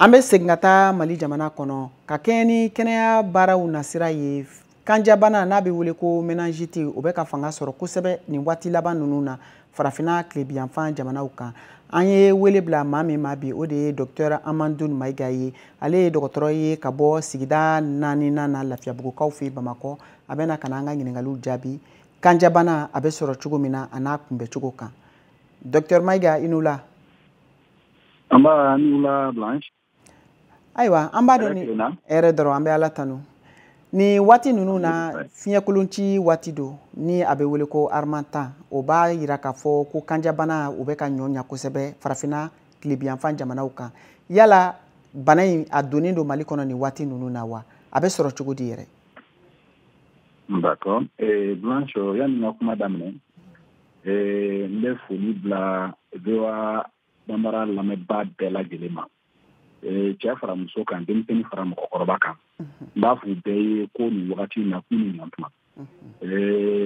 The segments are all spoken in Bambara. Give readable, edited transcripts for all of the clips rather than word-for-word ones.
An bɛ segin ka taa Mali jamana kɔnɔ ka kɛɲɛ ni kɛnɛya baaraw nasira ye. Kanjabana n'a bɛ wele ko méningite, o bɛ ka fanga sɔrɔ kosɛbɛ nin waati laban ninnu na farafinna tilebiyanfan jamanaw kan. An ye wele bila maa min ma bi, o de ye docteur Amadou Mayiga ye. Ale ye dɔgɔtɔrɔ ye ka bɔ sigida naaninan na Lafiyabugukaw fɛ Bamakɔ. A bɛna ka na an ka ɲininkaliw jaabi kanjabana a bɛ sɔrɔ cogo min na a n'a kunbɛcogo kan. Docteur Mayiga, i ni wula. Nba, ni wula, Blanche. Ayiwa, an b'a dɔn ni hɛrɛ dɔrɔn, an bɛ Ala tanu. Ni waati ninnu na, fiɲɛkolonci waati don ni a bɛ wele ko harmattan. O b'a yira k'a fɔ ko kanjabana o bɛ ka ɲɔ ɲa kosɛbɛ farafinna tilebiyanfan jamanaw kan. Yala bana in a donnen don Mali kɔnɔ nin waati ninnu na wa? A bɛ sɔrɔ cogo di yɛrɛ? D'accord. Blanche, yanni n ka kuma daminɛ, n bɛ foli bila VOA Bambara lamɛnbaa bɛɛ lajɛlen ma. Cɛ fara muso kan, denmisɛnnin fara mɔgɔkɔrɔba kan. N b'a f'u bɛɛ ye ko nin wagati in na k'u ni ɲantuma.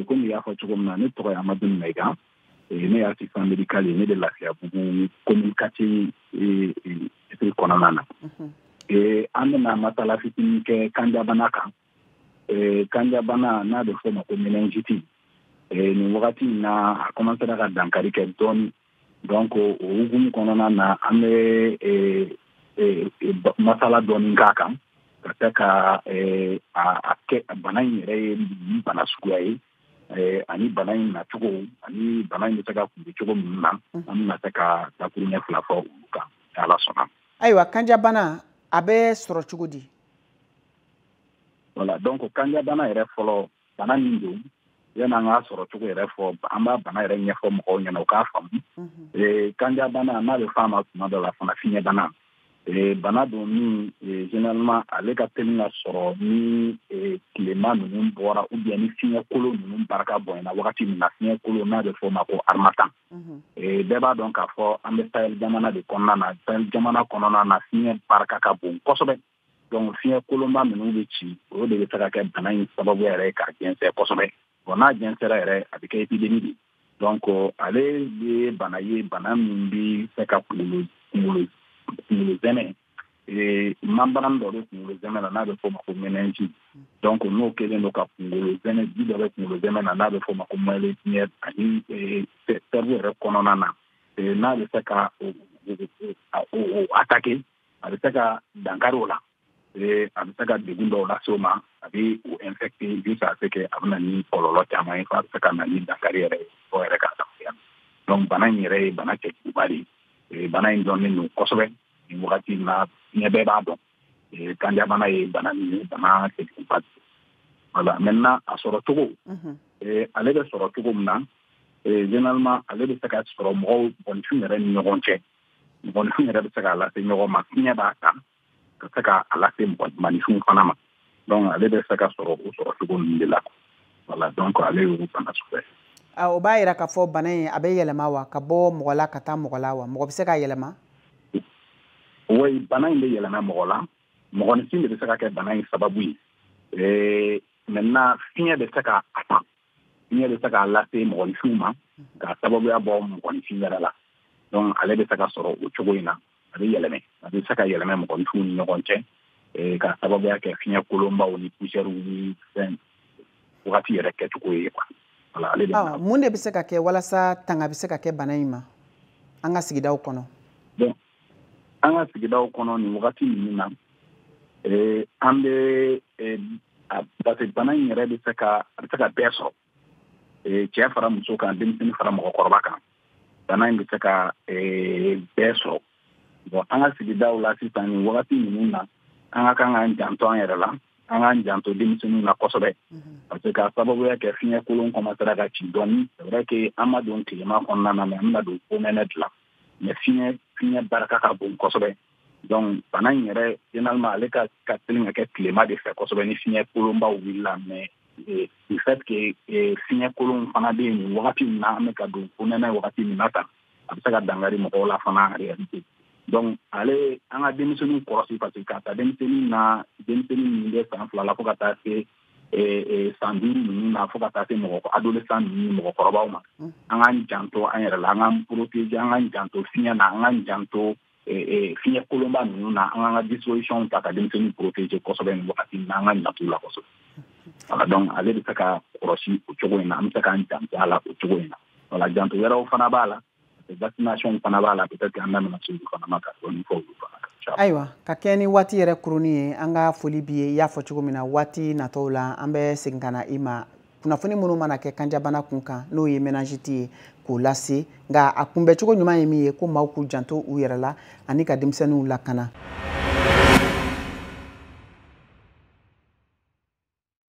Komi i y'a fɔ cogo min na, ne tɔgɔ ye Amadu Mayiga. Ne ye assistant médical ye, ne bɛ Lafiyabugu commune quartier district kɔnɔna na. An bɛna masala fitinin kɛ kanjabana kan. Kanjabana n'a bɛ f'o ma ko méningite. Nin wagati in na, a commencera ka dankari kɛ dɔɔni. Donc o hukumu kɔnɔna na, an bɛ masala dɔɔni k'a kan ka se ka a kɛ bana in yɛrɛ ye bana suguya ye, ani bana in nacogo, ani bana in bɛ se ka kunbɛ cogo min na, an bɛna se ka dakuruɲɛ fila fɔ olu kan ni Ala sɔnna. Ayiwa, kanjabana a bɛ sɔrɔ cogo di? Voilà, donc kanjabana yɛrɛ fɔlɔ, bana min don, yanni an k'a sɔrɔ cogo yɛrɛ fɔ, an b'a bana yɛrɛ ɲɛfɔ mɔgɔw ɲɛna u k'a faamu. Kanjabana n'a bɛ f'a ma tuma dɔ la fana fiɲɛbana. Bana don min généralement ale ka teli ka sɔrɔ ni tilema ninnu bɔra ou bien ni fiɲɛ kolon ninnu barika bonyana wagati min na, fiɲɛ kolon n'a bɛ f'o ma ko harmattan. Bɛɛ b'a dɔn k'a fɔ an bɛ Sahel jamana de kɔnɔna na. Sahel jamana kɔnɔna na, fiɲɛ barika ka bon kosɛbɛ. Donc fiɲɛ kolonba minnu bɛ ci, o de bɛ se ka kɛ bana in sababu yɛrɛ ye k'a jɛnsɛn kosɛbɛ. Bon, n'a jɛnsɛnra yɛrɛ, a bɛ kɛ épidémie de. Donc ale ye bana ye, bana min bɛ se ka kunkolo zɛmɛ, membrane dɔ bɛ kunkolo zɛmɛ na n'a bɛ f'o ma ko méninge. Donc n'o kɛlen don ka kunkolo zɛmɛ, ji dɔ bɛ kunkolo zɛmɛ na n'a bɛ f'o ma ko moelle épinière, ani cerveau yɛrɛ kɔnɔna na, n'a bɛ se ka o attaquer, a bɛ se ka dankari o la, a bɛ se ka degun dɔw lase o ma, a bɛ o infecter jusqu'à ce que a bɛ na ni kɔlɔlɔ caman ye, f'a bɛ se ka na ni dankari yɛrɛ ye mɔgɔ yɛrɛ ka adamadenya. Donc bana in yɛrɛ ye bana cɛjuguba de ye. Bana in dɔnnen don kosɛbɛ nin wagati in na, diɲɛ bɛɛ b'a dɔn kanjabana ye bana min ye, bana cɛjuguba de. Voilà, maintenant a sɔrɔ cogo, ale bɛ sɔrɔ cogo min na, généralement ale bɛ se ka sɔrɔ mɔgɔw mɔgɔninfin yɛrɛ ni ɲɔgɔn cɛ. Mɔgɔninfin yɛrɛ bɛ se k'a lase ɲɔgɔn ma, fiɲɛ b'a ta ka se k'a lase mɔgɔ maninfinw fana ma. Donc ale bɛ se ka sɔrɔ o sɔrɔ cogo ninnu de la. Voilà, donc ale y'o bana suguya ye. O b'a yira k'a fɔ bana in a bɛ yɛlɛma wa, ka bɔ mɔgɔ la ka taa mɔgɔ la wa? Mɔgɔ bɛ se k'a yɛlɛma? Oui, bana in bɛ yɛlɛma mɔgɔ la. Mɔgɔninfin de bɛ se ka kɛ bana in sababu ye. Maintenant fiɲɛ bɛ se ka a ta, fiɲɛ bɛ se k'a lase mɔgɔninfinw ma k'a sababuya bɔ mɔgɔninfin wɛrɛ la. Donc ale bɛ se ka sɔrɔ o cogo in na, a bɛ yɛlɛmɛ, a bɛ se ka yɛlɛmɛ mɔgɔninfinw ni ɲɔgɔn cɛ k'a sababuya kɛ fiɲɛ kolonbaw ni poussière ni fɛn wagati yɛrɛ kɛcogo ye quoi. Voilà, ale de. Mun de bɛ se ka kɛ walasa tanga bɛ se ka kɛ bana in ma an ka sigidaw kɔnɔ? Bon, an ka sigidaw kɔnɔ nin wagati ninnu na, an bɛ, parce que bana in yɛrɛ bɛ se ka, a bɛ se ka bɛɛ sɔrɔ, cɛ fara muso kan, denmisɛnnin fara mɔgɔkɔrɔba kan, bana in bɛ se ka bɛɛ sɔrɔ. Bon, an ka sigidaw la sisan nin wagati ninnu na, an ka kan k'an janto an yɛrɛ la, an k'an janto denmisɛnninw na kosɛbɛ, parce que k'a sababuya kɛ fiɲɛ kolon commencera ka ci dɔɔni. C'est vrai que an ma don tilema kɔnɔna na, mais an bɛna don fonɛnɛ de la, mais fiɲɛ barika ka bon kosɛbɛ. Donc bana in yɛrɛ généralement ale ka teli ka kɛ tilema de fɛ kosɛbɛ ni fiɲɛ kolonbaw wulila, mais du fait que fiɲɛ kolon fana bɛ yen nin wagati min na, an bɛ ka don fonɛnɛ wagati min na tan, a bɛ se ka dankari mɔgɔw la fana en réalité. Donc ale, an ka denmisɛnninw kɔlɔsi, parce que k'a ta denmisɛnnin na, denmisɛnnin min bɛ san 2 la fo ka taa se san 5 ninnu na, fo ka taa se mɔgɔ adolescent ninnu ni mɔgɔkɔrɔbaw ma, an k'an janto an yɛrɛ la, an k'an protéger, an k'an janto fiɲɛ na, an k'an janto Fiɲɛ kolonba ninnu na, an k'an ka disposition ta ka denmisɛnninw protéger kosɛbɛ nin wagati in na, an ka janto la kosɛbɛ. Voilà, donc ale bɛ se ka kɔlɔsi o cogo in na, an bɛ se k'an janto a la o cogo in na. Voilà, janto wɛrɛw fana b'a la, vaccination fana b'a la, peut-être an da bɛna se olu fana ma ka dɔɔni fɔ olu fana kan. Ayiwa, ka kɛ ni waati yɛrɛ kurunin ye, an ka foli b'i ye. I y'a fɔ cogo min na, waati natɔw la, an bɛ segin ka na i ma, kunnafoni minnu mana kɛ kanjabana kun kan, n'o ye méningite ye, k'o lase. Nka a kunbɛcogo ɲuman ye min ye, ko maaw k'u janto u yɛrɛ la ani ka denmisɛnninw lakana.